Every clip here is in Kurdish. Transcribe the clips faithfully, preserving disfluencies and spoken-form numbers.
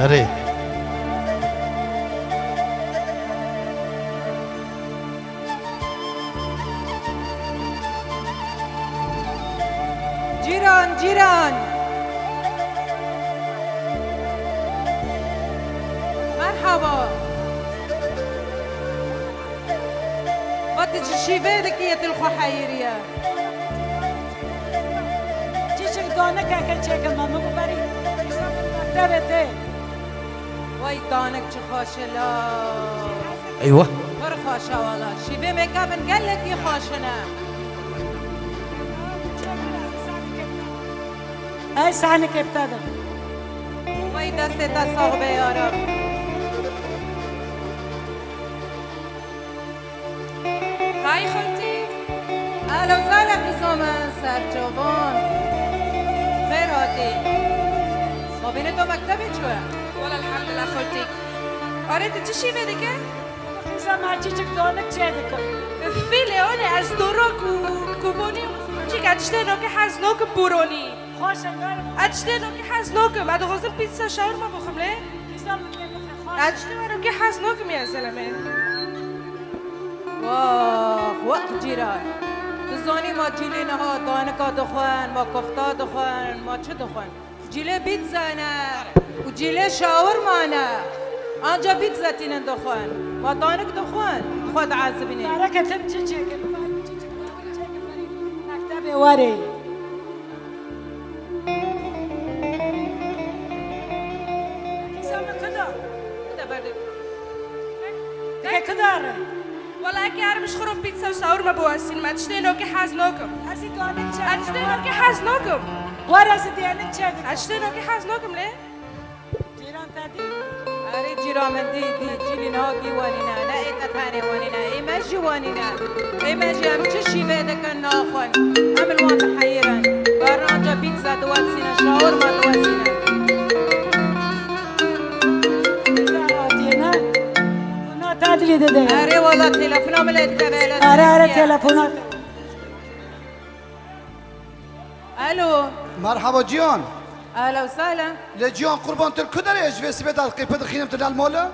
Erê. Cîran, cîran. Merhaba. Ma tu çi şîvê dikî, yê tu li xwe heyiriye? Çiçik danikeke çêke me, min got berî mektebê tê. Wey danik çi xweş e la. Eywa. Pir xweş e wala. Şîvê mêkevin gelekî xweş in e. Ey sanikê bi te de. Wey destê te sax be ya Reb. Hay xaltî. Ehla sehla qîza min, serçavan. Xêr hatî. Mabênê to mektebê çi ye? Wela elhamdulillah xaltî. Arê tu çi şîvê dike? Qîza me çiçik danik çê dike. Fîlê, anê ez dorak û kubonî û çîka tiştê nokê hez nokim bûronî. Xweş e, ger. Ez tiştê nokê hez nokim. Ez dixwazim pîtsa şawirma bixwim lê. Pîtsa min lê bixe, xweş e. Ez tiştê wê nokê hez nokim ya zeleme. Wax, wax cîran. Tu zanî ma cîlê niha danika dixwin, ma kofta dixwin, ma çi dixwin? Cîlê pîtza ne û cîlê şawirma ne. Anca pîtza tînin dixwin. Ma danik dixwin, xwe diezibînin. Bareke tim çi çêkir, bareke çi çêkir, bareke çêkir, bareke mektebê werê. Kîza min kida? Kida berdin? Dike kida re? Wala eke herim ji xwe re pîtsa û sawirma biwestînim. Ez tiştê nokê hez nokim. Ez ê danik çêkim. Ez tiştê nokê hez nokim. Were ez ê danik çêkim. Ez tiştê nokê hez nokim lê. Cîran te dî? Erê cîran min dî, dî, cîlî niha dî wenîne. Ne ê te tenê wenîne. Ê me jî wenîne. Ê me jî em çi şîvê dikin naxwin. Em li wan diheyirin. Berna anca pîtza diwesîne, şawirma diwesîne. Telefona te dilê dide. Erê wala telefona min lê dikeve, hele. Erê, erê, telefona te. Alo. Merhaba Cihan. Ehla û sehla. Lê Cihan qurban, tu li ku derê ye? Ji vê sibê de qîpî dixînim, tu ne li mal e?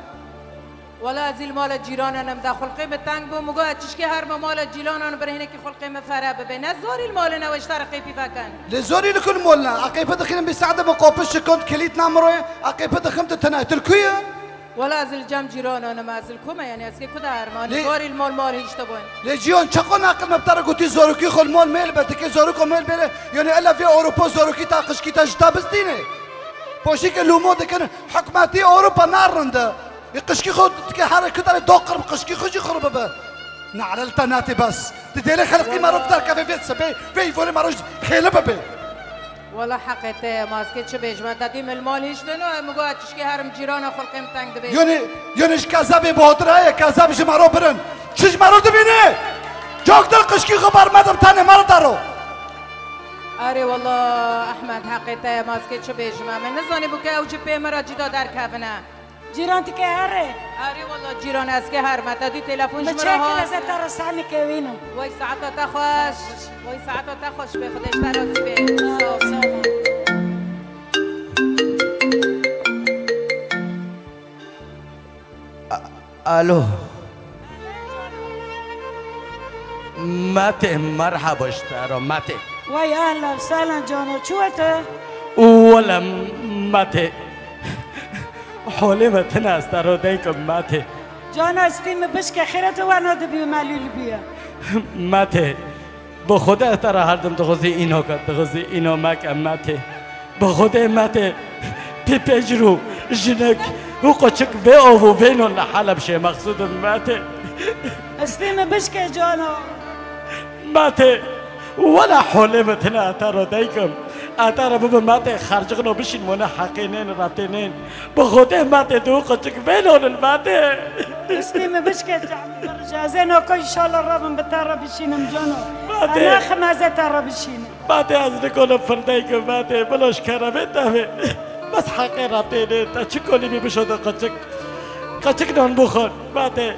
Wela ez ê li mala cîranan im, de xulqê min teng bû. Min got ez çişkê herime mala cîranan, birê hinekî xulqê min fere bibe. Ne zorî li malê ne wê ji te re qîpî vekin. Lê zorî li ku li mal ne? Ez qîpî dixînim, bîst saet min qopî şikand, kilît ne miroyê. Ez qîpî dixim, tu tune. Tu li ku ye? Wela ez li cem cîranan im, ez li ku me, yanî ez kê ku de herime, lê zorî li mal mal hîştibûn. Lê Cihan, çaqa neqil me bi te re gotî, zorokî xwe li mal mêl be, dikê zoroko mêl bêre, yanî ela vê Ewropa zorokî te, qişkî te ji te bistîne. Poşîkê lûmo dikin, hikûmetî Ewropa ne rind e. Ê qişkî xwe dike here ku derê doqir bi qişkî xwe jî xwe bibe. Ne'lel te natê bes. Di dêlê xelqî me re derkeve vê sibê, vê îvolê me re jî xêli bibe. Wala heqê te ye, ma ez kê çi bêjim, ez te dî min li mal hiştin û min got ez çişkê herim cîrana xulqê min teng dibê. Yonê, yonê ji kezebê bi hotir heye, kezeb ji me re birin. Çi ji me re dibîne? Cok dil qişkî xwe ber me de bi tenê me re dero. Erê wala Ehmed, heqê te ye, ma ez kê çi bêjim, min nizanî bû ke ew jî pê min re cîda derkevine. Cîran, tu kê here? Erê wala cîran, ez kê herime, te dî telefon ji min re hat. Min çêkir, ez ê te re sanikê wînim. Wey saeta te xweş. Wey saeta te xweş be, Xwedê ji te razî be. Sağ ol, sağ ol. A-, alo. Mate, merhaba ji te re, Mate. Wey ehla sehla cano, çi we te? Wele Mate. Holê me tune ez te re daykim Mate. Cana stî min bişke xêre tu wena dibî û melûl bîye. Mate. Bi Xwedê ez te re her dem dixwazî îno ke, dixwazî îno meke Mate. Bi Xwedê Mate. Pîpejir û jinik û qoçik vê av û vê non li Helebşê mexsûd in Mate. Stî min bişke cana. Mate. Wela holê min tune ez te re daykim. Ez te re bibim Mate, xercixno bişîn wane heqê nên, retê nên. Bi Xwedê Mate, tu qoçik vê non in Mate. Stî min bişke cana. Ricazê noko inşallah rabim bi te re bişînim cano. Mate. Anaxim ez ê te re bişînim. Mate ez nikolim firdeykim Mate. Bilo ji keremê te be. Bes heqê retê nên. Te çi kolî bî bişo de qoçik. Qoçik non bixwin Mate.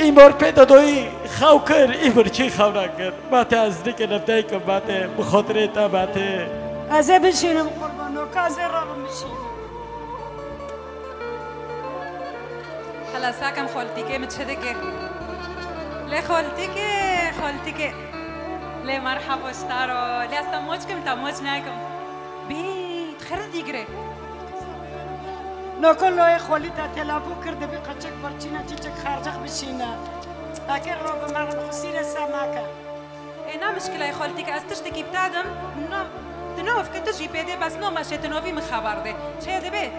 Îmor pê de doyî xew kir, îmor çî xew nakir. Mate ez nikê levdeykim Mate, bi xotirê te Mate. Ez ê bişînim qurban, noka ez ê rabim bişînim. La sakem xoltîkê min çi dike? Lê xoltîkê, xoltîkê. Lê merhaba staro. Lê ez te moç kim, te moç nakim. Bî, xir digre. Nokoloyê xolî te telabû kir, dibî qeçek birçîne, çiçek xercix bişîne. Eke ro bi me xusîrê se nake. Ê, na mişkilay xoltîk, ez tiştekî bitadim, no, tu nov ke tu jî pê dê, bes no meşê tu novî min xeber de. Çê dibe?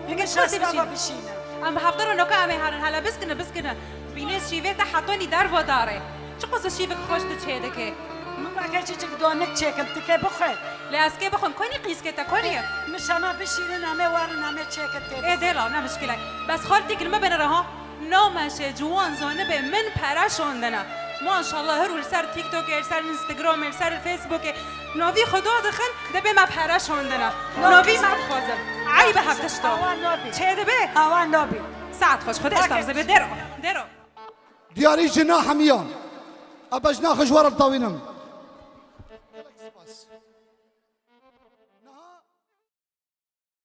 Hingê Hingê şasna şasê bişîne. Bişîne. Em bi hevdar û noka em ê herin, hele biskine, biskine. Bînê şîvê te hetonî dervo dare. Çiqas şîvik xweş tu çê dike. Min bake çiçik donik çêkim, tu ke bixwe. Lê ez kê bixwim, konî qîskê te, konî ye? Min şema bişînin, em ê werin, em ê çêkin tê. Ê dêla, ne mişkile. Bes xoltîk li me bêne re ha. No meşê ciwan zanibe min pere şandine. Maşallah, her û li ser TikTokê, li ser Instagramê, li ser Facebookê. Novî Xuda dixin, dibê me pere şandine. Novî me dixwazin. Eyb e hev tişta. Awa nabî. Çê dibe? Awa nabî. Saet xweş, Xuda ji te razî be. Dêro, dêro. Diyarî jina hemiya. Ebe jina xwe ji we re ditawînim.